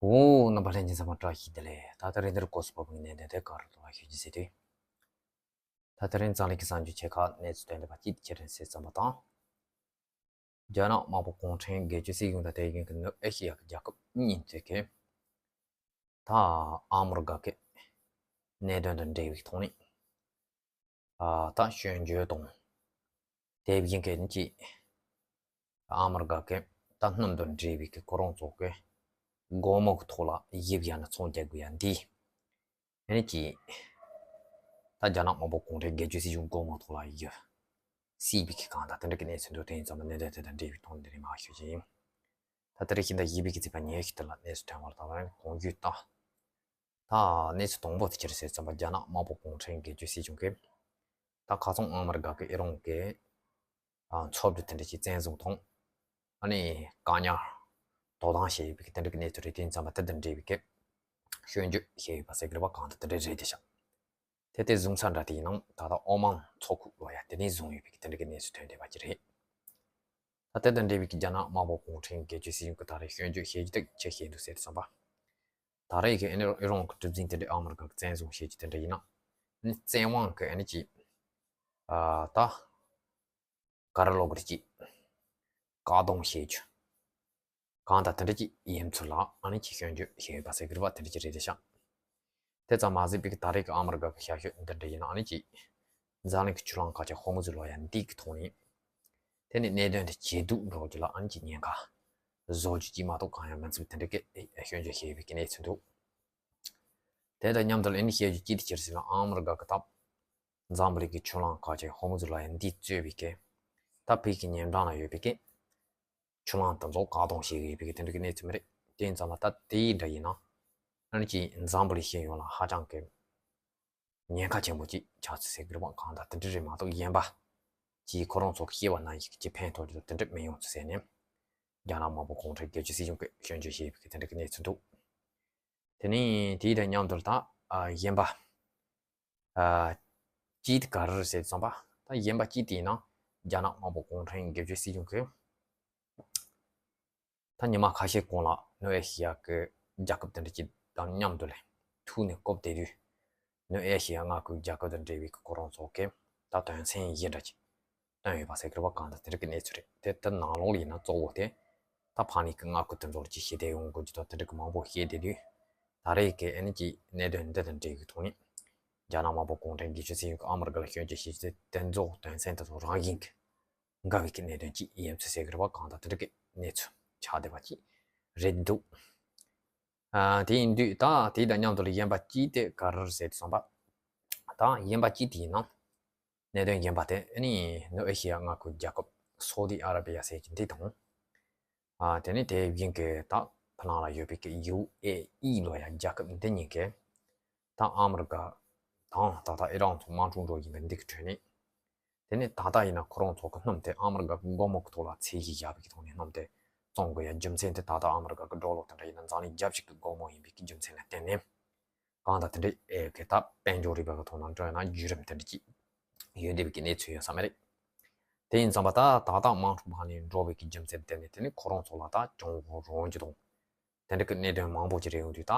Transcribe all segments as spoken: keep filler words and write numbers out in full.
འོ། རྣམ་པ་ལྷན་རྒྱས་ཚང་མ་བཀྲ་ཤིས་བདེ་ལེགས། ད་ལྟ་རེས་འདིར་ཀོ་སི་པ་བུ་ངའི་གནད་དོན་དེ་ག་རེ་འདུག་ལ་ཤོད་ཀྱི་ཟེར་དུས། ད་ལྟ་རིང་རྩ་ལས་ཀྱི་གསར་འགྱུར་ཆེ་ཁག་གནས་ཚུལ་བཏོན་བསྡད་པ་གཅིག་དེ་ཁྱེད་རང་གསན་ཙམ་པ་དང་། རྒྱ་ནག་དམར་པོ་གུང་ཁྲན་སྒེར་གཅོད་སྲིད་གཞུང་དང་དེ་བཞིན་གྱི་ནུབ་ཨེ་ཤི་ཡ་གི་རྒྱལ་ཁབ་གཉིས་ཚོས་ཀྱིས་ད་ཨ་མི་རི་ཀ་གི་གནད་དོན་དང་འབྲེལ་བའི་ཐོག་ནས། ཨ། ད་སྐྱོན་བརྗོད་དང་། དེ་བཞིན་གྱི་ནི་ཅིག་ཨ་མི་རི་ཀ་གི་ད་སྣུམ་དང་འབྲེལ་བའི་གི་ཁོ་རང་ཚོ་གི་སྒོར་མོ་གི་ཐོག་ལ་ཡིབ་ཡ་ན་ཚོང་རྒྱག་དགོས་ཡ་འདི། ཨ་ནི་ཅིག་ད་རྒྱ་ནག་དམར་པོ་གུང་ཁྲན་སྒེར་གཅོད་སྲིད་གཞུང་སྒོར་མོ་ཐོག་ལ་ཡིབ་སྲིད་པའི་གི་གང་ལྟར་དེ་འདྲ་གི་གནས་ཚུལ་འདུག་དེ་ཡིན་ཙང་གནད་དོན་དེ་དང་འབྲེལ་བའི་ཐོག་ནས་འདི་རིང་མར་ཞུ་རྒྱུ་ཡིན། ད་ལྟ་རེ་བཞིན་ད་ཡིབ་པའི་གི་ཚིག་པ་ཉེ་ཞིག་དེ་ལ་གནས་ཚུལ་དྲན་བར་ད་བར་གོང་བརྗོད་ད། ད་གནས་ཚུལ་དང་པོ་དེ་ཅི་རེད་ཟེར་ཙམ་པ། རྒྱ་ནག་དམར་པོ་གུང་ཁྲན་སྒེར་གཅོད་སྲིད་གཞུང་གིས་ད་ཁ་སང་ཨ་མི་རི་ཀ་གི་ཨི་རན་གྱི་ཨ་མཚོ་འབྲུ་དེ་འདྲ་ཅིག་བཙན་བཟུང་དང་། ཨ་ནི་བཀག་ཉར་དོ་དམ་བྱས་ཡོད་པའི་གི་དེ་འདྲ་གི་གནས་ཚུལ་རེད། དེ་ཡིན་ཙང་མ་དེ་དང་འབྲེལ་བའི་གི་སྐྱོན་བརྗོད་བྱས་ཡོད་པ་ཟེར་གི་རེད་པ། གང་ལྟར་དེ་འདྲ་རེད་དེ་ཤག་དེ་དེ་བཟུང་ས་འདྲ་དེ་ཡིན་ནམ། ད་ལྟ་ཨོ་མན་མཚོ་ཁུག་ལོ་ཡ་དེ་ནས་བཟུང་ཡོད་པའི་གི་དེ་འདྲ་གི་གནས་ཚུལ་ཐོན་བསྡད་པ་ཅིག་རེད། ད་དེ་དང་འབྲེལ་བའི་གི་རྒྱ་ནག་དམར་པོ་གུང་ཁྲན་སྒེར་གཅོད་སྲིད་གཞུང་གི་ད་རེས་སྐྱོན་བརྗོད་བྱེད་རྒྱུ་དེ་ཅི་བྱས་འདུག་ཟེར་དུས་ཙམ་པ། ད་རེས་ཀྱི་ཨ་ནི་ཨི་རན་གྱི་གྲུ་གཟིངས་དེ་འདྲ་ཨ་མི་རི་ཀ་གི་བཙན་བཟུང་བྱེད་རྒྱུ་དེ་འདྲ་ཡིན་ན། ཨ་ནི་བཙན་དབང་གི་ཨ་ནི་ཅིག་ཨ་ད་ག་རེ་ལབ་དགོས་རེད། ཅིག་བཀག་སྡོམ་བྱེད་རྒྱུ་གང་ལྟར་དེ་འདྲ་ཅིག་ཡིན་ཚུལ་ལ་ཨ་ནི་ཅིག་སྐྱོན་བརྗོད་བྱས་ཡོད་པ་ཟེར་གི་རེད་པ། དེ་འདྲ་ཅིག་རེད་དེ་ཤག་དེ་ཙམ་མ་ཟད་པའི་གི་ད་རེས་ཀྱི་ཨ་མི་རི་ཀ་གི་ཤར་ཤོད་འདི་འདྲ་ཡིན་ན། ཨ་ནི་ཅིག་འཛམ་གླིང་གི་ཆུ་གླང་ཁ་ཆེ་ཧོར་མུ་ཛི་ལོ་ཡ་འདི་གི་ཐོག་ནས། དེ་ནས་གནད་དོན་དེ་ཇེ་སྡུག་འགྲོ་རྒྱུ་ལ་ཨ་ནི་ཅིག་ཉེན་ཁ་བཟོ་རྒྱུ་ཅིག་མ་གཏོགས་གང་ཡང་མིན་ཚུལ་དེ་འདྲ་གི་སྐྱོན་བརྗོད་བྱས་ཡོད་པའི་གི་གནས་ཚུལ་འདུག་དེ་དང་མཉམ་དུ་ཨ་ནི་བཤད་རྒྱུ་ཅི་དེ་ཅི་རེད་ཟེར་ན། ཨ་མི་རི་ཀ་གི་ད་འཛམ་བུ་གླིང་གི་ཆུ་གླང་ཁ་ཆེ་ཧོར་མུ་ཛི་ལོ་ཡ་འདི་གཙོས་པའི་གི་ད་བོད་ཀྱི་ཉེ་འགྲམ་ན་ཡོད་པའི་གི་ཆུ་གླང་དེ་ཚོ་བཀག་སྡོམ་བྱེད་ཀྱི་ཡོད་པའི་གི་དེ་འདྲ་གི་གནས་ཚུལ་མ་རེད། དེ་ཡིན་ཙང་མ་ད་དེ་འདྲ་ཡིན་ན། ཨ་ནི་ཅིག་འཛམ་བུ་གླིང་སྤྱི་ཡོངས་ལ་ཧ་ཅང་གི་ཉེན་ཁ་ཆེན་པོ་ཅིག་ཆགས་ཚུལ་ཟེར་གི་རེད་པ། གང་ལྟར་དེ་འདྲ་རེད་མ་གཏོགས་གཞན་པ་ཅིག་ཁོ་རང་ཚོ་གི་སྐྱེ་བ་ན་ཡིག་ཅིག་ཕན་ཐོགས་རྒྱུ་དེ་འདྲ་མི་ཡོང་ཚུལ་ཟེར་ནས། རྒྱ་ནག་དམར་པོ་གུང་ཁྲན་སྒེར་གཅོད་སྲིད་གཞུང་གིས་སྐྱོན་བརྗོད་བྱས་པའི་གི་དེ་འདྲ་གི་གནས་ཚུལ་འདུག་དེ་ནས་དེའི་དང་མཉམ་དུ་ད་ཨ་གཞན་པ་ཨ་གཅིག་དེ་ག་རེ་རེད་ཟེར་དུས་ཙམ་པ། ད་གཞན་པ་གཅིག་དེ་ཡིན་ན། རྒྱ་ནག་དམར་པོ་གུང་ཁྲན་སྒེར་གཅོད་སྲིད་གཞུང་གིས་ད་ཉི་མ་ཁ་ཤས་གོང་ལ་ནུབ་ཨེ་ཤི་ཡ་གི་རྒྱལ་ཁབ་དེ་འདྲ་ཅིག་དང་མཉམ་དུ་ལས་ཐུག་ནས་སྐོར་བསྡད་དུས། ནུབ་ཨེ་ཤི་ཡ་མངའ་ཁུལ་རྒྱལ་ཁབ་དང་འབྲེལ་བའི་གི་ཁོ་རང་ཚོ་གི་ད་དོན་ཚན་བཞི་འདྲ་ཅིག་བཏོན་ཡོད་པ་ཟེར་གི་རེད་པ། གང་ལྟར་དེ་འདྲ་གི་གནས་ཚུལ་རེད། དེ་ལྟར་ནང་ལོགས་ལ་ཡིན་ན་གཙོ་བོ་དེ་ད་ཕ་ནི་གི་མངའ་ཁུལ་དེ་ཚོར་ཅིག་ཞི་བདེ་ཡོང་དགོས་རྒྱུ་དང་དེ་འདྲ་གི་མང་པོ་བཤད་བསྡད་དུས། ད་རེས་ཀྱི་ཨ་ནི་ཅིག་གནད་དོན་འདི་དང་འབྲེལ་བའི་ཐོག་ནས་རྒྱ་ནག་དམར་པོ་གུང་ཁྲན་སྒེར་གཅོད་སྲིད་གཞུང་གིས་ཨ་མི་རི་ཀ་ལ་སྐྱོན་བརྗོད་བྱེད་རྒྱུ་དེ་ཚོ་དོན་ཚན་དེ་ཚོ་རང་བཞིན་གྱི་འགལ་བའི་གི་གནད་དོན་ཅིག་ཡིན་ཚུལ་ཟེར་གི་རེད་པ། གང་ལྟར་དེ་འདྲ་གི་གནས་ཚུལ་ཆགས་བསྡད་པ་ཅིག་རེད་འདུག་ཨ། དེ་ཡིན་དུས་ད་དེ་དང་མཉམ་དུ་ལ་གཞན་པ་གཅིག་དེ་ག་རེ་རེད་ཟེར་དུས་ཙམ་པ། ད་གཞན་པ་གཅིག་དེ་ཡིན་ན། གནད་དོན་གཞན་པ་དེ་ཨ་ནི་ནུབ་ཨེ་ཤི་ཡ་མངའ་ཁུལ་རྒྱལ་ཁབ་སོ་ཏི་ཨ་ར་བི་ཡ་ཟེར་གྱི་འདི་དང་། ཨ། དེ་ནས་དེ་བཞིན་གྱི་ད་ཕ་ནང་ལ་ཡོད་པའི་གི་ཡུ་ཨེ་ཨི་ལོ་ཡ་རྒྱལ་ཁབ་འདི་གཉིས་ཀས་ད་ཨ་མི་རི་ཀ་དང་ད་ལྟ་ཨི་རན་ཚོ་དམག་འཁྲུག་འགྲོ་བཞིན་པའི་འདི་གི་ཁྲོད་ནས། དེ་ནས་ད་ལྟ་ཡིན་ན་ཁོ་རང་ཚོ་གི་སྣུམ་དེ་ཨ་མི་རི་ཀ་གི་སྒོར་མོ་གི་ཐོག་ལ་ཚད་གཞི་བཞག་པའི་གི་ཐོག་ནས་སྣུམ་དེ་བཙོང་དགོས་ཡ་རྒྱུ་མཚན་དེ། ད་ལྟ་ཨ་མི་རི་ཀ་གི་ཌོ་ལར་དེ་འདྲ་ཡིན་ན་འཛམ་གླིང་རྒྱལ་སྤྱི་གི་སྒོར་མོ་ཡིན་པའི་གི་རྒྱུ་མཚན་ལ་བརྟེན་ནས། གང་ལྟར་དེ་འདྲའི་ཨེ་གི་ད་དཔལ་འབྱོར་རིག་པ་གི་ཐོག་ནས་འགྲོ་ཡ་ན་བརྒྱུད་རིམ་དེ་འདྲ་ཅིག་ཡོད་བསྡད་པའི་གི་གནས་ཚུལ་ཡོད་ས་མ་རེད། དེ་ཡིན་ཙང་པ་ད་ད་ལྟ་དམག་འཁྲུག་ཕར་ནས་འགྲོ་བའི་གི་རྒྱུ་མཚན་དེ་ནས་དེ་ནས་ཁོ་རང་ཚོ་ལ་ད་གྱོང་གུན་རག་རྒྱུ་དང་། དེ་འདྲ་གི་གནད་དོན་མང་པོ་ཅིག་རེད་ཡོང་དུས་ད།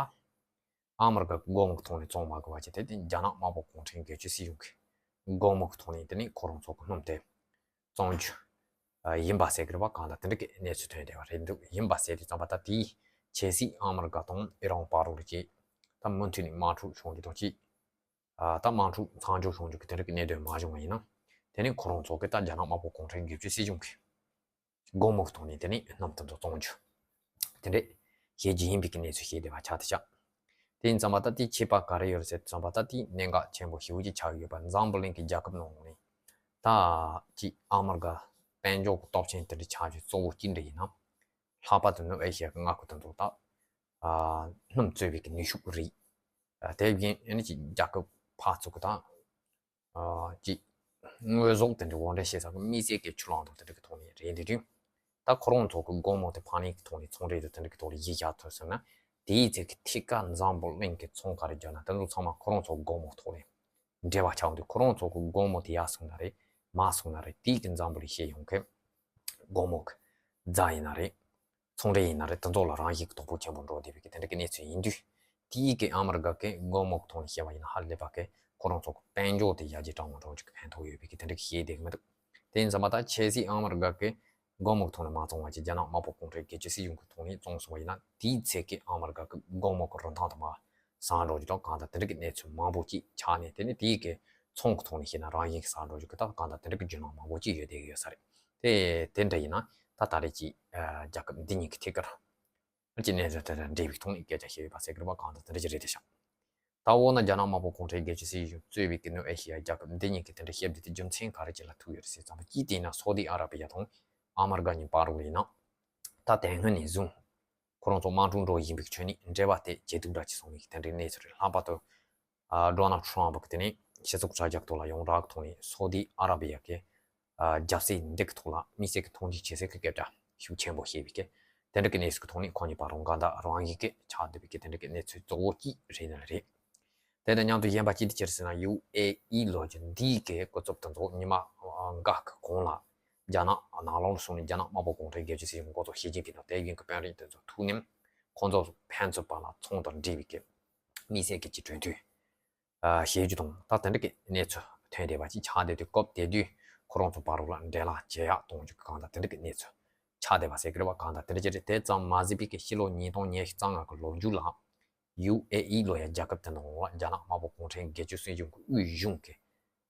ཨ་མི་རི་ཀ་གི་སྒོར་མོ་གི་ཐོག་ནས་བཙོང་མ་དགོས་པ་བྱས་ཏེ། དེ་རྒྱ་ནག་དམར་པོ་གུང་ཁྲན་སྒེར་གཅོད་སྲིད་གཞུང་གི་སྒོར་མོ་གི་ཐོག་ནས་དེ་ནས་ཁོ་རང་ཚོ་གི་སྣུམ་དེ་བཙོང་རྒྱུ་ཡིན་པ་ཟེར་གི་རེད་པ། གང་ལྟར་དེ་འདྲ་གི་གནས་ཚུལ་ཐོན་བསྡད་པ་རེད་འདུག་ཡིན་པ་ཟེར་དུས་ཙམ་པ་ད་དེའི་ཆབ་སྲིད་ཨ་མི་རི་ཀ་དང་ཨི་རན་བར་དུ་ལ་ཅིག་ད་མུ་མཐུད་ནས་དམག་འཁྲུག་བྱུང་རྒྱུ་དང་ཅིག་ད་དམག་འཁྲུག་མཚམས་འཇོག་བྱུང་རྒྱུ་གི་དེ་འདྲ་གི་གནད་དོན་མ་བྱུང་བ་ཡིན་ན། དེ་ནས་ཁོ་རང་ཚོ་གི་ད་རྒྱ་ནག་དམར་པོ་གུང་ཁྲན་སྒེར་གཅོད་སྲིད་གཞུང་གི་སྒོར་མོ་གི་ཐོག་ནས་དེ་ནས་སྣུམ་དེ་ཚོ་བཙོང་རྒྱུ། དེ་འདྲས་བྱེད་རྒྱུ་ཡིན་པའི་གི་གནས་ཚུལ་བཤད་བསྡད་པ་ཆགས་བསྡད་ཤག་དེ་ཡིན་ཙང་པ་ད་དེའི་ཁྱད་པར་ག་རེ་ཡོད་རེད་ཟེར་ཙང་པ་ད་དེའི་གནད་འགག་ཆེན་པོ་ཞེ་པོ་ཅིག་ཆགས་ཡོད་པ། འཛམ་བུ་གླིང་གི་རྒྱལ་ཁབ་ནང་ལོགས་ནས་ད་ཅིག་ཨ་མི་རི་ཀ་དཔལ་འབྱོར་གི་སྟོབས་ཆེན་དེ་འདྲ་ཆགས་རྒྱུ་གཙོ་བོ་གཅིག་འདྲ་ཡིན་ན། ལྷག་པར་དུ་ནུབ་ཨེ་ཤི་ཡ་གི་མངའ་ཁུལ་དེ་ཚོ་ད་ཨ་སྣུམ་བཙོས་པའི་གི་ནུས་ཤུགས་རེད། ཨ་དེ་བཞིན་ཨ་ནི་ཅིག་རྒྱལ་ཁབ་ཕར་ཚུར་གི་ད། ཨ་ཅིག་དངོས་ཟོག་དེ་འདྲ་དབོར་འདྲེན་བྱེད་ས་གི་དམིགས་བསལ་གྱི་ཆུ་གླང་དང་དེ་འདྲ་གི་ཐོག་ནས་རེད། དེ་དུས་ད་ཁོ་རང་ཚོ་གི་སྒོར་མོ་དེ་ཕ་ནས་གི་ཐོག་ནས་ཚོང་འབྲེལ་དང་དེ་འདྲ་གི་ཐོག་ལ་གཞི་བཞག་ཐུབ་སོང་ན། དེའི་ཚེ་གི་ཐད་ཀར་འཛམ་བུ་གླིང་གི་ཚོང་ག་རེ་རྒྱག་ན་དེ་ཚོ་ཚང་མ་ཁོ་རང་ཚོ་སྒོར་མོ་ཐོག་ནས་འབྲེལ་བ་ཆགས་འདུག་ཁོ་རང་ཚོ་གི་སྒོར་མོ་དེ་ཡར་སོང་ན་རེད། མར་སོང་ན་རེད། དེའི་གི་འཛམ་བུ་གླིང་སྤྱི་ཡོངས་གི་སྒོར་མོ་གི་རྫ་ཡིན་ན་རེད། ཚོང་འབྲེལ་ཡིན་ན་རེད། དེ་ཚོ་ལ་རང་བཞིན་གྱི་དོ་ཕོག་ཆེན་པོ་འགྲོ་བསྡད་པའི་གི་དེ་འདྲ་གི་གནས་ཚུལ་ཡིན་དུས། དེའི་གི་ཨ་མི་རི་ཀ་གི་སྒོར་མོ་གི་ཐོག་ནས་བཤད་པ་ཡིན་ན་ཧ་ལས་པ་གི་ཁོ་རང་ཚོ་གི་དཔལ་འབྱོར་དེ་ཡར་རྒྱས་གྲང་མོ་འགྲོ་ཅིག་ཕན་ཐོགས་ཡོད་པའི་གི་དེ་འདྲ་གི་བཤད་བསྡད་གི་མི་འདུག་དེ་ཡིན་ཙང་མ་ད་ཆབ་སྲིད་ཨ་མི་རི་ཀ་གི་སྒོར་མོ་གི་ཐོག་ནས་མ་བཙོང་བ་ཅིག་རྒྱ་ནག་དམར་པོ་གུང་ཁྲན་སྒེར་གཅོད་སྲིད་གཞུང་གི་ཐོག་ནས་བཙོང་སོང་བ་ཡིན་ན། དེའི་ཚད་ཀྱི་ཨ་མི་རི་ཀ་གི་སྒོར་མོ་གི་རིན་ཐང་དུ་མ་ཟང་འགྲོ་རྒྱུ་དང་གང་ལྟར་དེ་འདྲ་གི་གནས་ཚུལ་མང་པོ་ཅིག་ཆགས་ནས། དེ་ནས་དེའི་གི་ཚོང་གི་ཐོག་ནས་བཤད་ན་རང་བཞིན་གྱི་ཟང་འགྲོ་རྒྱུ་གི་ད་གང་ལྟར་དེ་འདྲ་གི་རྒྱུ་ནོར་མང་པོ་ཅིག་ཡོད་བསྡད་ཀྱི་ཡོད་ས་རེད། དེ་དེ་འདྲ་ཡིན་ན་ད་ད་རེས་ཀྱི་རྒྱལ་ཁབ་འདི་གཉིས་ཀྱི་ཐད་ཀར་ཨ་ཅི་གནས་ཚུལ་དེ་དང་འབྲེལ་བའི་ཐོག་ནས་སྐད་ཆ་བཤད་ཡོད་པ་ཟེར་གི་རེད་པ། གང་ལྟར་དེ་འདྲ་ཅིག་རེད་དེ་ཤག་ད་འོ་ན་རྒྱ་ནག་དམར་པོ་གུང་ཁྲན་སྒེར་གཅོད་སྲིད་གཞུང་གཙོས་པའི་གི་ནུབ་ཨེ་ཤི་ཡའི་རྒྱལ་ཁབ་འདི་གཉིས་ཀྱི་དེ་འདྲ་བཤད་རྒྱུ་དེ་རྒྱུ་མཚན་ག་རེ་ཅིག་ལ་ཐུག་ཡོད་རེད་ཟེར་ཙམ་པ། གཅིག་དེ་ཡིན་ན་སོ་ཏི་ཨ་ར་བི་ཡ་དང་ཨ་མི་རི་ཀ་གཉིས་བར་ལ་ཡིན་ན་ད་དེ་སྔོན་ནས་བཟུང་ཁོ་རང་ཚོ་དམག་འཁྲུག་འགྲོ་བཞིན་པའི་ཁྲོད་ནས་འབྲེལ་བ་དེ་ཇེ་སྡུག་འདྲ་ཅིག་སོང་བའི་གི་དེ་འདྲའི་གནས་ཚུལ་རེད། ལྷག་པར་དུ་ཨ་ཌོ་ནལ་ཊམ་གི་དེ་ནས་སྤྱི་ཚོགས་དྲ་རྒྱ་ཐོག་ལ་ཡོངས་གྲགས་ཐོག་ནས་སོ་ཏི་ཨ་ར་བི་ཡ་གི་ཨ་རྒྱབ་སྲིད་འདི་གི་ཐོག་ལ་དམིགས་བསལ་གྱི་མཐོང་ཆེན་བྱེད་སའི་གི་སྐད་ཆ་ཤུགས་ཆེན་པོ་བཤད་པའི་གི་དེ་འདྲ་གི་གནས་ཚུལ་གྱི་ཐོག་ནས་ཁོང་གཉིས་བར་ལ་འགལ་ཟླ་རང་བཞིན་གྱི་ཆགས་བསྡད་པའི་གི་དེ་འདྲ་གི་གནས་ཚུལ་གཙོ་བོ་གཅིག་རེད་ནི་རེད། དེ་དང་མཉམ་དུ་གཞན་པ་གཅིག་དེ་ཅི་རེད་ཟེར་ན། ཡུ་ཨེ་ཨི་ལོ་རྒྱུས་འདིའི་གི་སྐུ་ཚབ་དེ་ཚོ་ཉི་མ་འགའ་གི་གོང་ལ་རྒྱ་ནག་ནང་ལོགས་ལ་སོང་ནས་རྒྱ་ནག་དམར་པོ་གུང་ཁྲན་སྒེར་གཅོད་སྲིད་གཞུང་འགོ་གཙོ་ཞི་ཅིན་ཕིང་དང་དེ་བཞིན་གྱི་དཔོན་རིགས་དེ་ཚོ་ཐུག་ནས་ཁོང་ཚོ་ཕན་ཚུན་བར་ལ་ཚོང་དང་འབྲེལ་བའི་གི་དམིགས་བསལ་གྱི་ཅིག་གྲོས་མཐུན་ཨ་བྱེད་རྒྱུ་དང་། ད་དེ་འདྲ་གི་གནས་ཚུལ་ཐོན་བསྡད་པ་ཅིག་ཆགས་བསྡད་དུས། སྐབས་དེ་དུས་ཁོ་རང་ཚོ་བར་ལ་འབྲེལ་ལམ་ཇེ་ཡག་གཏོང་རྒྱུ་གི་གང་ལྟར་དེ་འདྲ་གི་གནས་ཚུལ་ཆགས་བསྡད་པ་ཟེར་གི་རེད་པ། གང་ལྟར་དེ་འདྲ་ཅིག་རེད། དེ་ཙམ་མ་ཟད་པའི་གི་ཕྱི་ལོ་ཉིས་སྟོང་ཉི་ཤུ་རྩ་ལྔ་གི་ལོ་མཇུག་ལ་ཡུ་ཨེ་ཨི་ལོ་ཡ་རྒྱལ་ཁབ་དེ་ནང་ལ་རྒྱ་ནག་དམར་པོ་གུང་ཁྲན་སྒེར་གཅོད་སྲིད་གཞུང་གི་དབུས་གཞུང་གི་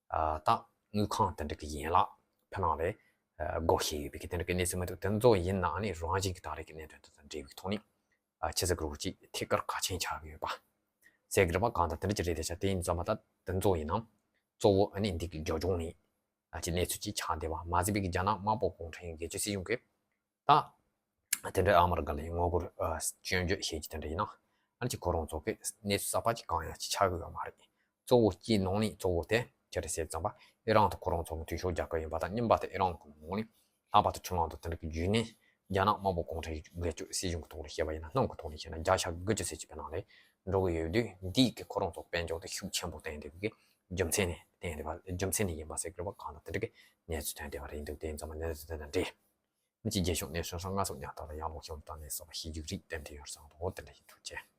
ཨ་ད་དངུལ་ཁང་དེ་འདྲ་གི་ཡན་ལག་ཕི་ནང་ལ་ཨ་སྒོ་ཕྱེ་ཡོད་པའི་གི་དེ་འདྲ་གི་གནས་ཚུལ་མི་འདུག་དེ་ཚོ་ཡིན་ནའང་ནི་རང་བཞིན་གྱི་ད་རེས་ཀྱི་གནད་དོན་དེ་དང་འབྲེལ་བའི་ཐོག་ནས་ཨ་ཆི་ཟེར་གི་རེད། ཅིག་ཐད་ཀར་གལ་ཆེན་ཆགས་ཀྱི་ཡོད་པ་ཟེར་གི་རེད་པ། གང་ལྟར་དེ་འདྲ་ཅིག་རེད་དེ་ཤག་དེ་ཡིན་ཙང་མ་ད་དེ་ཚོ་ཡིན་ནའང་གཙོ་བོ་ཨ་ནི་འདི་གི་རྒྱབ་ལྗོངས་ནས་ཨ་ཅིག་གནས་ཚུལ་ཅིག་ཆགས་བསྡད་པ་མ་ཟད་པའི་གི་རྒྱ་ནག་དམར་པོ་གུང་ཁྲན་སྒེར་གཅོད་སྲིད་གཞུང་གིས་ད་དེ་འདྲའི་ཨ་མི་རི་ཀ་ལ་ངོ་རྒོལ་ཨ་སྐྱོན་བརྗོད་བྱེད་ཀྱི་དེ་འདྲ་ཡིན་ན། ཨ་ནི་ཅིག་ཁོ་རང་ཚོ་གི་གནས་ཚུལ་གསར་པ་ཅིག་གང་ཡང་ཅིག་ཆགས་ཀྱི་ཡོད་མ་རེད། གཙོ་བོ་སྤྱིའི་ནང་ནས་གཙོ་བོ་དེ་ཅི་རེད་ཟེར་ཙམ་པ། ཨི་རན་དང་ཁོ་རང་ཚོ་གི་འཐུས་ཤོར་རྒྱག་གི་ཡིན་པ་དང་། གཉིས་པ་དེ་ཨི་རན་གི་ངོས་ནས་ལྷག་པར་དུ་ཆུ་ནང་དང་དེ་འདྲ་གི་བརྒྱུད་ནས་རྒྱ་ནག་དམར་པོ་གུང་ཁྲན་སྒེར་གཅོད་སྲིད་གཞུང་གི་ཐོག་ལ་བཤད་པ་ཡིན་ན། སྣུམ་གི་ཐོག་ནས་བཤད་ན་བརྒྱ་ཆ་དགུ་བཅུ་ཙམ་ཅིག་བོད་ནང་ལ་འགྲོ་གི་ཡོད་དུས། འདིས་གི་ཁོ་རང་ཚོ་དཔལ་འབྱོར་དེ་ཤུགས་ཆེན་པོ་བཏང་བསྡད་པའི་གི་རྒྱུ་མཚན་ནས་བཏང་བསྡད་པ། རྒྱུ་མཚན་ནས་ཡིན་པ་ཟེར་གི་རེད་པ། གང་ལྟར་དེ་འདྲ་གི་གནས་ཚུལ་ཐོན་བསྡད་པ་རེད་འདུག་དེ་ཡིན་ཙང་མ་གནས་ཚུལ་དེ་དང་འབྲེལ། མི་གཅིག་རྒྱལ་ཤོག་གནས་ཚུལ་སོང་ང་སོང་ཉག་ཐག་ལ་ཡང་ལོག་ཤོག་དང་ནས་སོགས་པ་ཤེས་རྒྱུ་རིགས་ཏན་ཏན་ཡོད་བསམ་འདུག་འོ་དེ་འདྲ་ཡིན། ཐུགས་རྗེ་ཆེ།